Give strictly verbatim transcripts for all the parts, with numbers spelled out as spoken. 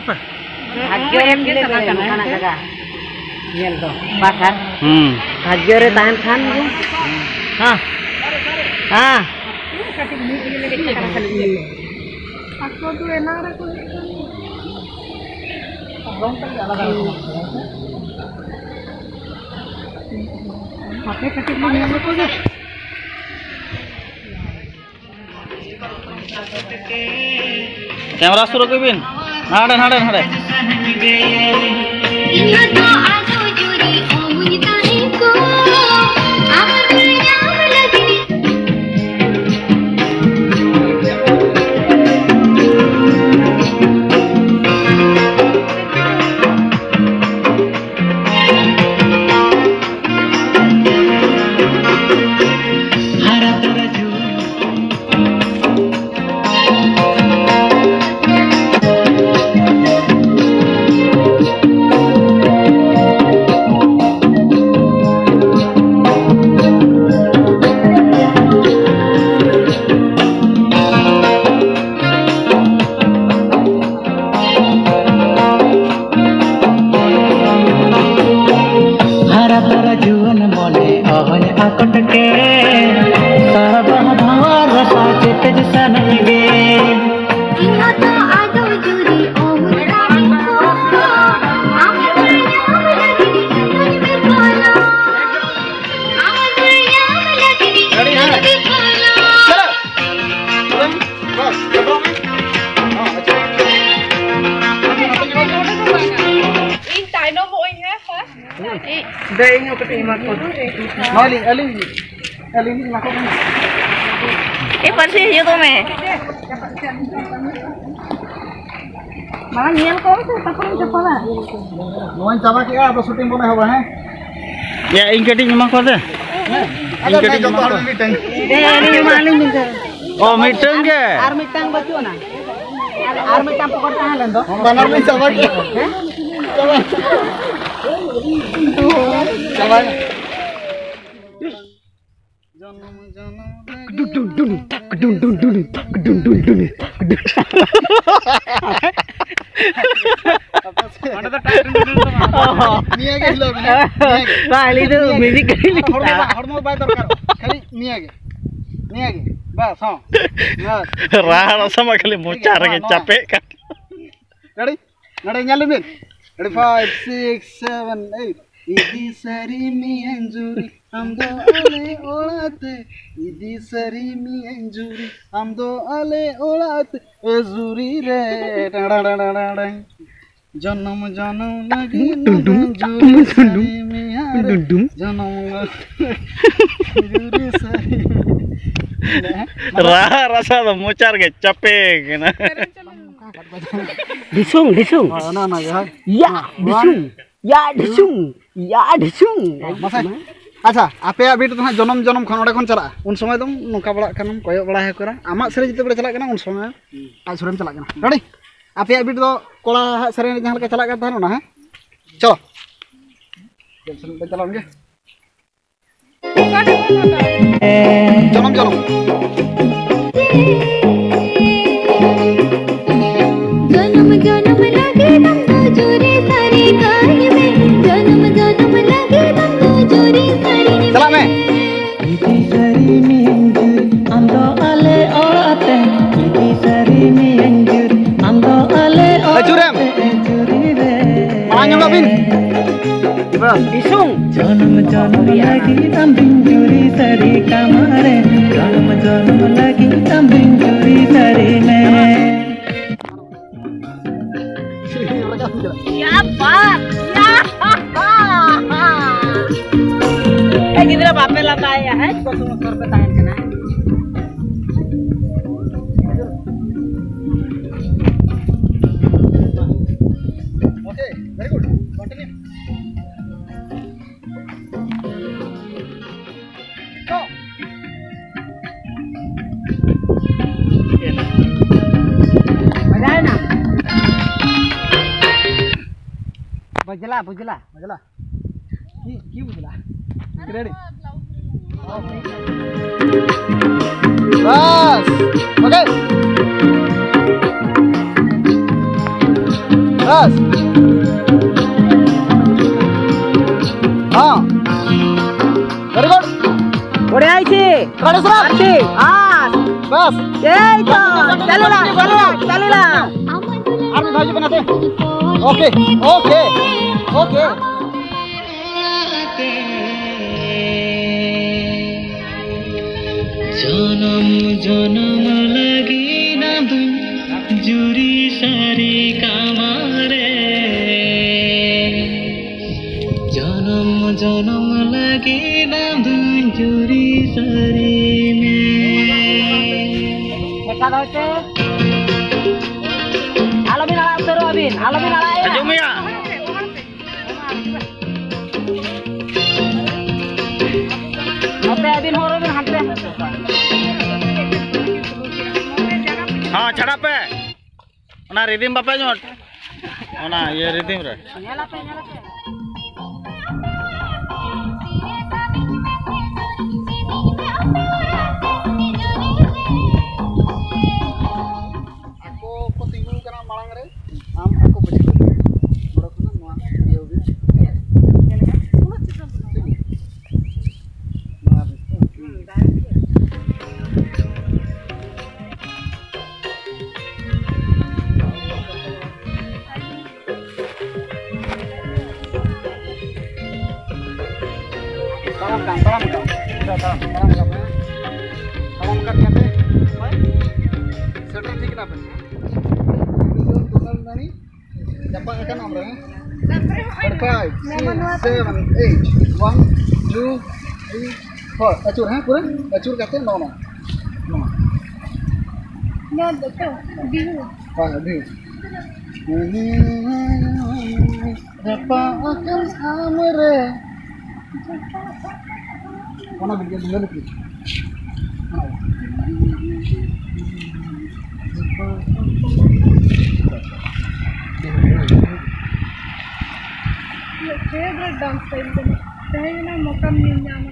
ᱵᱷᱟᱜᱽᱭᱚ ᱨᱮᱢ ᱧᱮᱞ ᱞᱮᱫ ᱱᱚᱝᱠᱟᱱᱟᱜ ᱡᱟᱭᱜᱟ ᱧᱮᱞ ᱫᱚ᱾ ᱵᱟᱠᱷᱟᱱ ᱦᱩᱸ᱾ ᱵᱷᱟᱜᱽᱭᱚ ᱨᱮ ᱛᱟᱦᱮᱱ ᱠᱷᱟᱱ ᱜᱮ᱾ ᱦᱮᱸ᱾ ᱦᱮᱸ᱾ ᱟᱠᱚ ᱫᱚ ᱮᱱᱟᱝ ᱨᱮᱠᱚ ᱦᱮᱡ ᱟᱠᱟᱱ᱾ ᱦᱟᱯᱮ ᱠᱟᱹᱴᱤᱡ ᱵᱚᱱ ᱧᱮᱞ ᱞᱮᱠᱚ ᱜᱮ᱾ ᱠᱮᱢᱮᱨᱟ ᱥᱩᱨ ᱟᱹᱜᱩᱭ ᱵᱤᱱ᱾ ᱱᱟᱰᱮ, ᱱᱟᱰᱮ, ᱱᱟᱰᱮ᱾ ᱦᱟᱨᱟ ᱛᱚᱨᱟ ᱡᱩᱣᱟᱹᱱ ᱢᱚᱱᱮ ᱚᱦᱚᱧ ᱟᱠᱚᱴ ᱠᱮ, ᱥᱟᱨᱟ ᱵᱟᱦᱟ ᱵᱷᱟᱣᱟᱨ ᱨᱟᱥᱟ ᱪᱮᱯᱮᱡ ᱥᱟᱱᱟᱧ ᱜᱮ᱾ ᱤᱧ ᱦᱚᱸᱛᱚ ᱟᱫᱚ ᱡᱩᱨᱤ ᱚᱦᱚᱧ ᱟᱠᱚᱴ ᱠᱮ, ᱟᱢ ᱫᱚ ᱧᱟᱢ ᱞᱟᱹᱜᱤᱫ ᱤᱧ ᱫᱩᱧ ᱵᱤᱯᱷᱚᱞᱚ᱾ ᱟᱢ ᱫᱚ ᱧᱟᱢ ᱞᱟᱹᱜᱤᱫ ᱤᱧ ᱫᱩᱧ ᱵᱤᱯᱷᱚᱞᱚ᱾ ᱤᱧ ᱛᱟᱭᱱᱚᱢᱚᱜ ᱟᱹᱧ, ᱦᱮᱸ, first᱾ ᱫᱮ, ᱤᱧ ᱦᱚᱸ ᱠᱟᱹᱴᱤᱡ ᱮᱢᱟ ᱠᱚᱣᱟ᱾ ᱱᱚᱣᱟ ᱞᱤᱧ, ᱟᱹᱞᱤᱧ, ᱟᱹᱞᱤᱧ ᱞᱤᱧ ᱮᱢᱟ ᱠᱚ ᱠᱟᱱᱟ᱾ ᱮ, ᱯᱟᱹᱨᱥᱤ, ᱦᱤᱡᱩᱜ ᱛᱟᱵᱚᱱ ᱢᱮ᱾ ᱢᱟᱲᱟᱝ ᱧᱮᱞ ᱠᱚᱢ ᱥᱮ, ᱛᱟᱨᱯᱚᱨᱮᱢ ᱪᱟᱯᱟᱞᱟ᱾ ᱱᱚᱣᱟᱧ ᱪᱟᱵᱟ ᱠᱮᱜᱼᱟ, ᱟᱫᱚ shooting ᱵᱚᱱ ᱮᱦᱚᱵᱟ, ᱦᱮᱸ? ᱭᱟ, ᱤᱧ ᱠᱟᱹᱴᱤᱡ ᱤᱧ ᱮᱢᱟ ᱠᱚᱣᱟ ᱥᱮ? ᱦᱮᱸ᱾ ᱤᱧ ᱟᱫᱚ ᱠᱟᱹᱴᱤᱡ ᱤᱧ ᱡᱚᱛᱚ ᱮᱢᱟ ᱦᱚᱲ ᱠᱚᱣᱟ᱾ ᱢᱤᱫᱴᱟᱝ᱾ ᱫᱮ, ᱟᱹᱞᱤᱧ ᱮᱢᱟ ᱟᱹᱞᱤᱧ ᱵᱤᱱ ᱥᱮ᱾ ᱚ, ᱢᱤᱫᱴᱟᱝ ᱜᱮ? ᱟᱨ ᱢᱤᱫᱴᱟᱝ ᱵᱟᱹᱪᱩᱜ ᱟᱱᱟ? ᱟᱨ, ᱟᱨ ᱢᱤᱫᱴᱟᱝ ᱯᱚᱠᱚᱴ ᱛᱟᱦᱮᱸ ᱞᱮᱱ ᱫᱚ? ᱵᱟᱱᱟᱨ ᱞᱤᱧ ᱪᱟᱵᱟ ᱠᱮᱜᱼᱟ᱾ ᱦᱮᱸ? ᱪᱟᱵᱟ᱾ ᱪᱟᱵᱟ᱾ ᱡᱚᱱᱚᱢ ᱡᱚᱱᱚᱢ ᱨᱮ ᱴᱟᱠ ᱰᱩᱱ ᱰᱩᱱ ᱰᱩᱱ, ᱴᱟᱠ ᱰᱩᱱ ᱰᱩᱱ ᱰᱩᱱ, ᱴᱟᱠ ᱰᱩᱱ ᱰᱩᱱ ᱰᱩᱱ, ᱴᱟᱠ ᱰᱩᱱ᱾ ᱱᱤᱭᱟᱹ ᱜᱮ ᱦᱤᱞᱳᱜ ᱢᱮᱱᱟᱜᱼᱟ᱾ ᱱᱤᱭᱟᱹ ᱜᱮ᱾ ᱵᱟᱝ, ᱟᱹᱞᱤᱧ ᱫᱚ ᱱᱤᱭᱟᱹ ᱜᱮ᱾ ᱢᱤᱭᱩᱡᱤᱠ ᱠᱟᱹᱴᱤᱡ ᱞᱤᱧ ᱦᱚᱲᱢᱚ ᱵᱟᱭ, ᱦᱚᱲᱢᱚ ᱵᱟᱭ ᱫᱚᱨᱠᱟᱨᱚᱜ᱾ ᱠᱷᱟᱹᱞᱤ ᱱᱤᱭᱟᱹ ᱜᱮ᱾ ᱱᱤᱭᱟᱹ ᱜᱮ᱾ ᱵᱟᱥ, ᱦᱚᱸ᱾ ᱵᱟᱥ᱾ ᱨᱟᱦᱟ ᱨᱟᱥᱟ ᱢᱟ ᱠᱷᱟᱹᱞᱤ ᱢᱚᱪᱟ ᱨᱮᱜᱮ ᱱᱚᱣᱟ, ᱱᱚᱣᱟ᱾ ᱪᱟᱯᱮᱜ ᱠᱟᱱ᱾ ᱨᱮᱰᱤ? ᱱᱚᱰᱮ ᱧᱮᱞ ᱵᱤᱱ᱾ Ready, five, six, seven, eight. ᱤᱫᱤ ᱥᱟᱹᱨᱤ ᱢᱤᱭᱟᱹᱧ ᱡᱩᱨᱤ, ᱟᱢ ᱫᱚ ᱟᱞᱮ ᱚᱲᱟᱜ ᱛᱮ᱾ ᱤᱫᱤ ᱥᱟᱹᱨᱤ ᱢᱤᱭᱟᱹᱧ ᱡᱩᱨᱤ, ᱟᱢ ᱫᱚ ᱟᱞᱮ ᱚᱲᱟᱜ ᱛᱮ᱾ ᱮ ᱡᱩᱨᱤ ᱨᱮ, ᱰᱟᱲᱟ ᱰᱟᱲᱟ ᱰᱟᱲᱟ᱾ ᱡᱚᱱᱚᱢ ᱡᱚᱱᱚᱢ ᱞᱟᱹᱜᱤᱫ ᱰᱩᱰᱩᱢ, ᱱᱚᱰᱮ ᱡᱩᱨᱤ ᱰᱩᱰᱩᱢ, ᱥᱟᱹᱨᱤ ᱢᱮᱭᱟ ᱨᱮ᱾ ᱰᱩᱰᱩᱢ᱾ ᱡᱚᱱᱚᱢ ᱡᱩᱨᱤ ᱥᱟᱹᱨᱤ᱾ ᱨᱟᱦᱟ ᱨᱟᱥᱟ ᱫᱚ ᱢᱚᱪᱟ ᱨᱮᱜᱮ ᱪᱟᱯᱮ ᱠᱟᱱᱟ᱾ ᱰᱷᱤᱥᱩᱝ, ᱰᱷᱤᱥᱩᱝ᱾ ᱦᱳᱭ, ᱚᱱᱟ, ᱚᱱᱟ ᱜᱮ, ᱦᱳᱭ᱾ ᱭᱟ, ᱦᱮᱸ, ᱰᱷᱤᱥᱩᱝ᱾ ᱭᱟ, ᱰᱷᱤᱥᱩᱝ᱾ ᱭᱟ, ᱰᱷᱤᱥᱩᱝ᱾ ᱦᱮᱸ, ᱢᱟᱥᱮ᱾ ᱟᱪᱪᱷᱟ, ᱟᱯᱮᱭᱟᱜ ᱵᱤᱴ ᱫᱚ ᱦᱟᱸᱜ ᱡᱚᱱᱚᱢ ᱡᱚᱱᱚᱢ ᱠᱷᱚᱱ ᱚᱸᱰᱮ ᱠᱷᱚᱱ ᱪᱟᱞᱟᱜᱼᱟ᱾ ᱩᱱ ᱥᱚᱢᱚᱭ ᱫᱚᱢ ᱱᱚᱝᱠᱟ ᱵᱟᱲᱟᱜ ᱠᱟᱱᱟᱢ, ᱠᱚᱭᱚᱜ ᱵᱟᱲᱟ ᱦᱮᱸ ᱠᱚᱨᱟ᱾ ᱟᱢᱟᱜ ᱥᱮᱨᱮᱧ ᱡᱩᱫᱤ ᱵᱚᱞᱮ ᱪᱟᱞᱟᱜ ᱠᱟᱱᱟ, ᱩᱱ ᱥᱚᱢᱚᱭ ᱟᱡ ᱥᱩᱨᱮᱢ ᱪᱟᱞᱟᱜ ᱠᱟᱱᱟ᱾ ᱨᱮᱰᱤ? ᱟᱯᱮᱭᱟᱜ ᱵᱤᱴ ᱫᱚ ᱠᱚᱲᱟ ᱦᱟᱜ ᱥᱮᱨᱮᱧ ᱨᱮ ᱡᱟᱦᱟᱸ ᱞᱮᱠᱟ ᱪᱟᱞᱟᱜ ᱠᱟᱱ ᱛᱟᱦᱮᱱ, ᱚᱱᱟ, ᱦᱮᱸ? ᱪᱚᱞᱚ᱾ ᱡᱚᱱᱚᱢ, ᱡᱚᱱᱚᱢ᱾ ᱡᱚᱱᱚᱢ ᱡᱚᱱᱚᱢ ᱞᱟᱹᱜᱤᱫ ᱟᱢ ᱫᱚ ᱡᱩᱨᱤ ᱥᱟᱹᱨᱤ ᱠᱟᱹᱧ ᱢᱮ᱾ ᱡᱚᱱᱚᱢ ᱡᱚᱱᱚᱢ ᱞᱟᱹᱜᱤᱫ ᱟᱢ ᱫᱚ ᱡᱩᱨᱤ ᱥᱟᱹᱨᱤ ᱢᱮ᱾ ᱪᱟᱞᱟᱜ ᱢᱮ᱾ ᱤᱫᱤ ᱥᱟᱹᱨᱤ ᱢᱤᱭᱟᱹᱧ ᱡᱩᱨᱤ, ᱟᱢ ᱫᱚ ᱟᱞᱮ ᱚᱲᱟᱜ ᱛᱮ᱾ ᱤᱫᱤ ᱥᱟᱹᱨᱤ ᱢᱤᱭᱟᱹᱧ ᱡᱩᱨᱤ, ᱟᱢ ᱫᱚ ᱟᱞᱮ ᱚᱲᱟᱜ ᱟᱹᱪᱩᱨᱮᱢ᱾ ᱛᱮ ᱡᱩᱨᱤ ᱨᱮ᱾ ᱢᱟᱲᱟᱝ ᱧᱚᱜᱚᱜ ᱵᱤᱱ᱾ ᱵᱟᱥ᱾ ᱤᱥᱩᱝ᱾ ᱡᱚᱱᱚᱢ ᱡᱚᱱᱚᱢ ᱞᱟᱹᱜᱤᱫ ᱟᱢ ᱫᱩᱧ ᱡᱩᱨᱤ ᱥᱟᱹᱨᱤ ᱠᱟᱢᱟ ᱨᱮ᱾ ᱡᱚᱱᱚᱢ ᱡᱚᱱᱚᱢ ᱞᱟᱹᱜᱤᱫ ᱟᱢ ᱫᱩᱧ ᱡᱩᱨᱤ ᱥᱟᱹᱨᱤ ᱢᱮ᱾ ᱭᱟ ᱵᱟᱛ, ᱭᱟ᱾ ᱮ ᱜᱤᱫᱽᱨᱟᱹ ᱵᱟᱯᱮ ᱞᱟᱸᱫᱟᱭᱮᱜᱼᱟ, ᱦᱮᱸ? ᱠᱚᱛᱚ ᱵᱚᱪᱷᱚᱨ ᱯᱮ ᱛᱟᱦᱮᱱ ᱠᱟᱱᱟ᱾ Okay, very good. Continue. Go. ᱵᱟᱡᱟᱣᱮᱱᱟ᱾ ᱵᱟᱡᱽᱞᱟ, ᱵᱟᱡᱽᱞᱟ᱾ ᱵᱟᱡᱽᱞᱟ? ᱠᱤ, ᱠᱤ ᱵᱟᱡᱽᱞᱟ? ᱨᱮᱰᱤ? ᱵᱟᱥ, okay. ᱵᱟᱥ᱾ ᱟᱨ ᱵᱟᱥ᱾ ᱮᱭ ᱛᱚ, ᱪᱟᱹᱞᱩ ᱞᱟ, ᱪᱟᱹᱞᱩ ᱞᱟ, ᱪᱟᱹᱞᱩ ᱞᱟ᱾ ᱟᱨ ᱢᱤᱫ ᱫᱷᱟᱣ ᱦᱤᱡᱩᱜ ᱵᱮᱱ ᱦᱟᱱᱛᱮ᱾ Okay, okay, okay. ᱡᱚᱱᱚᱢ ᱡᱚᱱᱚᱢ ᱞᱟᱹᱜᱤᱫ ᱟᱢ ᱫᱚᱧ ᱡᱩᱨᱤ ᱥᱟᱹᱨᱤ ᱠᱟᱢᱟ ᱨᱮ᱾ ᱡᱚᱱᱚᱢ ᱡᱚᱱᱚᱢ ᱞᱟᱹᱜᱤᱫ ᱟᱢ ᱫᱚᱧ ᱡᱩᱨᱤ ᱥᱟᱹᱨᱤ ᱢᱮ᱾ ᱟᱞᱚᱵᱤᱱ ᱟᱲᱟᱜ ᱩᱛᱟᱹᱨᱚᱜᱼᱟ ᱵᱤᱱ, ᱟᱞᱚᱵᱤᱱ ᱟᱲᱟᱜ᱾ ᱟᱸᱡᱚᱢᱮᱭᱟ᱾ ᱱᱚᱛᱮ ᱟᱹᱵᱤᱱ ᱦᱚᱸ ᱨᱚᱲ ᱵᱤᱱ ᱦᱟᱱᱛᱮ᱾ ᱦᱮᱸ, ᱪᱷᱟᱲᱟ ᱯᱮ᱾ ᱚᱱᱟ ᱨᱤᱫᱤᱢ ᱵᱟᱯᱮ ᱟᱸᱡᱚᱢᱟ? ᱚᱱᱟ ᱤᱭᱟᱹ ᱨᱤᱫᱤᱢ ᱨᱮ᱾ ᱧᱮᱞᱟᱯᱮ, ᱧᱮᱞᱟᱯᱮ᱾ ᱟᱠᱚ ᱠᱚ ᱛᱤᱸᱜᱩ ᱠᱟᱱᱟ ᱢᱟᱲᱟᱝ ᱨᱮ, ᱟᱢ ᱟᱠᱚ ᱯᱟᱹᱪᱷᱞᱟᱹ ᱨᱮ᱾ ᱱᱚᱰᱮ ᱠᱷᱚᱱᱟᱜ ᱱᱚᱣᱟ ᱤᱭᱟᱹ ᱦᱩᱭᱩᱜᱼᱟ᱾ ᱴᱷᱤᱠ ᱜᱮᱭᱟ? ᱱᱚᱣᱟ ᱨᱮ᱾ ᱛᱟᱲᱟᱢ ᱠᱟᱱ, ᱛᱟᱲᱟᱢ ᱠᱟᱱ᱾ ᱛᱟᱲᱟᱢ, ᱛᱟᱲᱟᱢ, ᱛᱟᱲᱟᱢ ᱠᱟᱱ᱾ ᱛᱟᱲᱟᱢ ᱠᱟᱱ ᱜᱮᱭᱟ ᱯᱮ᱾ ᱥᱮᱴᱮᱨ ᱴᱷᱤᱠ ᱮᱱᱟ ᱯᱮ᱾ ᱡᱟᱯᱟᱜ ᱟᱠᱟᱱ ᱟᱢ ᱨᱮ᱾ Five, six, seven, eight. One, two, three, four. ᱟᱹᱪᱩᱨ, ᱦᱮᱸ, ᱯᱩᱨᱟᱹ ᱟᱹᱪᱩᱨ ᱠᱟᱛᱮ ᱱᱚᱜᱼᱚ ᱱᱚᱣᱟ᱾ ᱱᱚᱣᱟ᱾ ᱱᱚᱣᱟ ᱫᱚ ᱛᱚ ᱵᱤᱦᱩ᱾ ᱦᱳᱭ, ᱦᱳᱭ, ᱵᱤᱦᱩ᱾ ᱨᱟᱯᱟᱜ ᱟᱠᱟᱱ ᱟᱢ ᱨᱮ᱾ ᱚᱱᱟ ᱵᱷᱤᱰᱤᱭᱳ ᱧᱮᱞ ᱯᱮ᱾ ᱤᱧᱟᱹᱜ favourite dance style ᱠᱟᱱᱟ᱾ ᱛᱮᱦᱮᱧ ᱚᱱᱟ ᱢᱚᱠᱟᱢ ᱧᱮᱞ ᱧᱟᱢᱟ᱾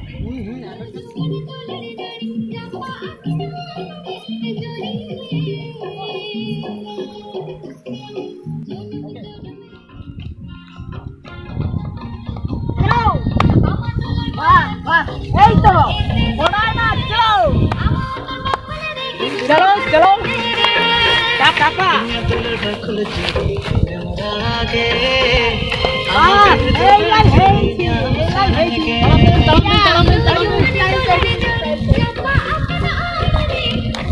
ᱪᱟᱞᱟᱣ᱾ ᱵᱟᱥ, ᱵᱟᱥ, ᱮᱭ ᱛᱚ, ᱜᱚᱰᱟᱭ ᱱᱟ, ᱪᱟᱞᱟᱣ᱾ ᱪᱟᱯᱟ᱾ ᱟᱨ ᱦᱮᱡ ᱞᱟᱝ ᱦᱮᱡ ᱪᱤ, ᱦᱮᱡ ᱞᱟᱝ ᱦᱮᱡ ᱪᱤ᱾ ᱛᱟᱲᱟᱢ ᱵᱮᱱ, ᱛᱟᱲᱟᱢ ᱵᱮᱱ, ᱛᱟᱲᱟᱢ ᱵᱮᱱ᱾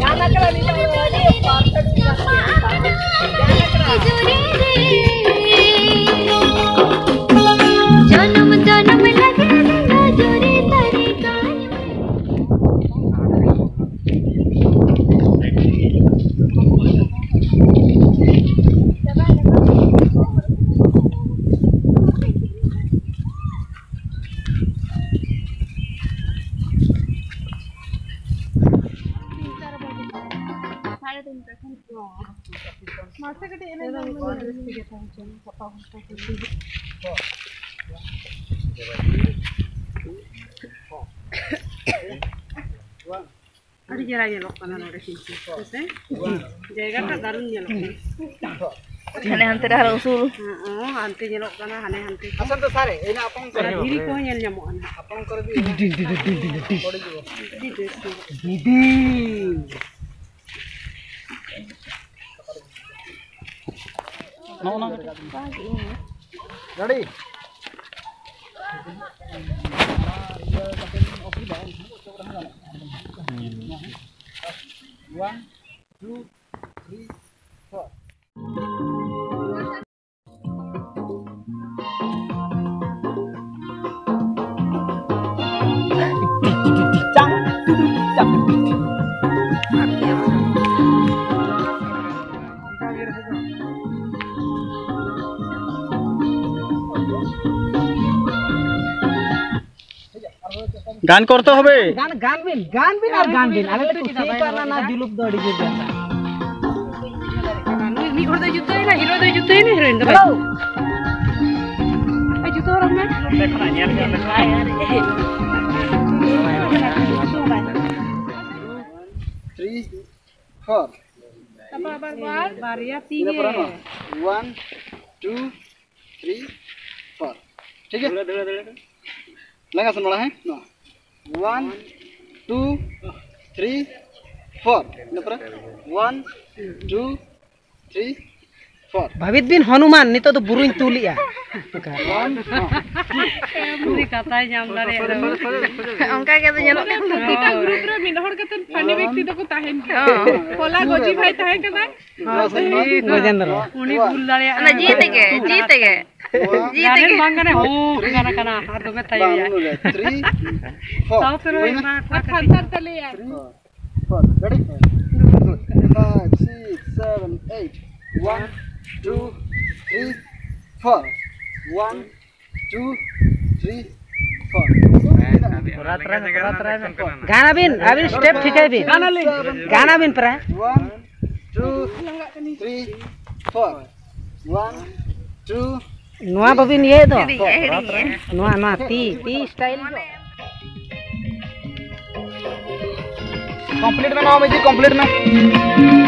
ᱜᱟᱱ ᱟᱠᱟᱱᱟ ᱱᱤᱛᱚᱜ ᱫᱚ ᱟᱹᱰᱤ perfect ᱜᱟᱱ ᱟᱠᱟᱱᱟ᱾ ᱡᱚᱱᱚᱢ ᱡᱚᱱᱚᱢ ᱞᱟᱹᱜᱤᱫ ᱡᱩᱨᱤ ᱛᱟᱹᱨᱤ ᱠᱟᱹᱧ ᱢᱮ᱾ ᱢᱟᱥᱮ ᱠᱟᱹᱴᱤᱡ ᱮᱱᱮᱡ ᱧᱚᱜ ᱢᱮ, ᱰᱨᱮᱥ ᱛᱮᱜᱮ ᱛᱟᱦᱮᱸ ᱦᱚᱪᱚᱱ, ᱯᱟᱛᱟ ᱦᱚᱸ ᱠᱚ ᱠᱩᱥᱤ᱾ ᱟᱹᱰᱤ ᱪᱮᱦᱨᱟ ᱧᱮᱞᱚᱜ ᱠᱟᱱᱟ ᱱᱚᱰᱮ ᱠᱤᱱᱛᱩ, ᱦᱮᱸᱥᱮ? ᱡᱟᱭᱜᱟᱴᱟ ᱫᱟᱨᱩᱱ ᱧᱮᱞᱚᱜ ᱠᱟᱱᱟ᱾ ᱦᱟᱱᱮ ᱦᱟᱱᱛᱮ ᱨᱮ ᱟᱨᱚ ᱩᱥᱩᱞ᱾ ᱦᱮᱸ, ᱚ, ᱦᱟᱱᱛᱮ ᱧᱮᱞᱚᱜ ᱠᱟᱱᱟ, ᱦᱟᱱᱮ ᱦᱟᱱᱛᱮ᱾ ᱟᱥᱚᱞ ᱫᱚ ᱥᱟᱨᱮ, ᱮᱱᱟ ᱟᱯᱚᱝ ᱠᱚᱨᱮ᱾ ᱟᱨ ᱫᱷᱤᱨᱤ ᱠᱚᱦᱚᱸ ᱧᱮᱞ ᱧᱟᱢᱚᱜᱼᱟ ᱱᱟᱦᱟᱜ᱾ ᱟᱯᱚᱝ ᱠᱚᱨᱮ ᱫᱤ ᱟᱹᱰᱤ ᱵᱮᱥ ᱧᱮᱞᱚᱜ ᱠᱟᱱᱟ᱾ ᱱᱚᱜᱼᱚ ᱱᱟ ᱠᱟᱹᱴᱤᱡ᱾ ᱜᱟᱹᱰᱤ᱾ One, two, three, four. গান করতে হবে। গান, গান বিন, গান বিন আর গান বিন। আরে একটু সেই কারণে না জুলুপ দড়ি যে গান। ᱱᱩᱭ ᱢᱤᱫ ᱦᱚᱲ ᱫᱚᱭ ᱡᱩᱛᱟᱹᱭᱮᱱᱟ, ᱦᱤᱨᱳ ᱫᱚᱭ ᱡᱩᱛᱟᱹᱭᱮᱱᱟ, ᱦᱤᱨᱳᱭᱤᱱ ᱫᱚ ᱵᱟᱭ ᱦᱮᱞᱳ᱾ ᱡᱩᱛᱟᱹ ᱦᱚᱨᱚᱜ ᱢᱮ᱾ ᱱᱚᱛᱮ ᱠᱷᱚᱱᱟᱜ ᱧᱮᱞ ᱧᱚᱜ ᱞᱮᱠᱷᱟᱱ᱾ Three, four. ᱛᱟᱯᱚᱨ ᱟᱵᱟᱨ ᱵᱟᱨ, ᱵᱟᱨᱭᱟ ᱛᱤ ᱤᱱᱟᱹ ᱜᱮ᱾ ᱯᱚᱨᱮ ᱱᱚᱣᱟ᱾ One, two, three, four. ᱴᱷᱤᱠ ᱜᱮᱭᱟ? ᱞᱟᱸᱜᱟ ᱥᱮᱱ ᱵᱟᱲᱟ, ᱦᱮᱸ? ᱱᱚᱣᱟ᱾ One, two, three, four. ᱤᱱᱟᱹ ᱯᱚᱨᱮ one, two, three, four. ᱵᱷᱟᱵᱤᱛ ᱵᱤᱱ ᱦᱚᱱᱩᱢᱟᱱ, ᱱᱤᱛᱚᱜ ᱫᱚ ᱵᱩᱨᱩᱧ ᱛᱩᱞᱮᱜᱼᱟ᱾ One, two. ᱩᱱᱤ ᱠᱟᱛᱷᱟᱭ ᱧᱟᱢ ᱫᱟᱲᱮᱭᱟᱜᱼᱟ᱾ ᱚᱱᱠᱟ ᱜᱮ ᱟᱫᱚ ᱧᱮᱞᱚᱜ ᱠᱟᱱᱟ᱾ ᱯᱨᱚᱛᱤᱴᱟ ᱜᱨᱩᱯ ᱨᱮ ᱢᱤᱫ ᱦᱚᱲ ᱠᱟᱛᱮ ᱯᱷᱟᱱᱤ ᱵᱮᱠᱛᱤ ᱫᱚᱠᱚ ᱛᱟᱦᱮᱱ ᱜᱮᱭᱟ᱾ ᱦᱚᱞᱟ ᱜᱚᱡᱤ ᱵᱷᱟᱭ ᱛᱟᱦᱮᱸ ᱠᱟᱱᱟᱭ᱾ ᱜᱚᱡᱮᱱᱫᱨᱚ᱾ ᱩᱱᱤ ᱵᱷᱩᱞ ᱫᱟᱲᱮᱭᱟᱜᱼᱟ᱾ ᱚᱱᱟ ᱡᱤ ᱛᱮᱜᱮ, ᱡᱤ ᱛᱮᱜᱮ᱾ ᱡᱤ ᱜᱟᱱᱮᱱ ᱛᱮᱜᱮ᱾ ᱵᱟᱝ ᱜᱟᱱᱮ ᱦᱚᱸ ᱜᱟᱱ ᱠᱟᱱᱟ ᱟᱨ ᱫᱚᱢᱮ ᱛᱟᱭᱚᱢ ᱭᱟ᱾ ᱵᱟᱝ, ᱩᱱᱩᱞ ᱨᱮ. Three, four. ᱥᱟᱶᱛᱮ ᱨᱚᱦᱚᱭ ᱢᱟ ᱟᱨ ᱠᱷᱟᱱᱛᱟᱨ ᱛᱟᱞᱮᱭᱟ᱾ Four. Ready? Five, six, seven, eight. One, two, three, four. One, two, three, four. ᱜᱟᱱ ᱟᱹᱵᱤᱱ, ᱟᱹᱵᱤᱱ ᱥᱴᱮᱯ ᱴᱷᱤᱠᱟᱹᱭ ᱵᱤᱱ᱾ ᱜᱟᱱ ᱟᱹᱵᱤᱱ ᱯᱨᱟᱭ᱾ One, two, three, four. One, two. ᱱᱚᱣᱟ ᱵᱟᱹᱵᱤᱱ ᱤᱭᱟᱹᱭᱮᱫ ᱫᱚ᱾ ᱦᱤᱲᱤᱧ, ᱦᱤᱲᱤᱧ᱾ ᱱᱚᱣᱟ, ᱱᱚᱣᱟ ᱛᱤ, ᱛᱤ ᱥᱴᱟᱭᱤᱞ᱾ ᱠᱚᱢᱯᱞᱤᱴ ᱢᱮ, ᱱᱚᱣᱟ ᱢᱤᱣᱡᱤᱠ ᱠᱚᱢᱯᱞᱤᱴ ᱢᱮ᱾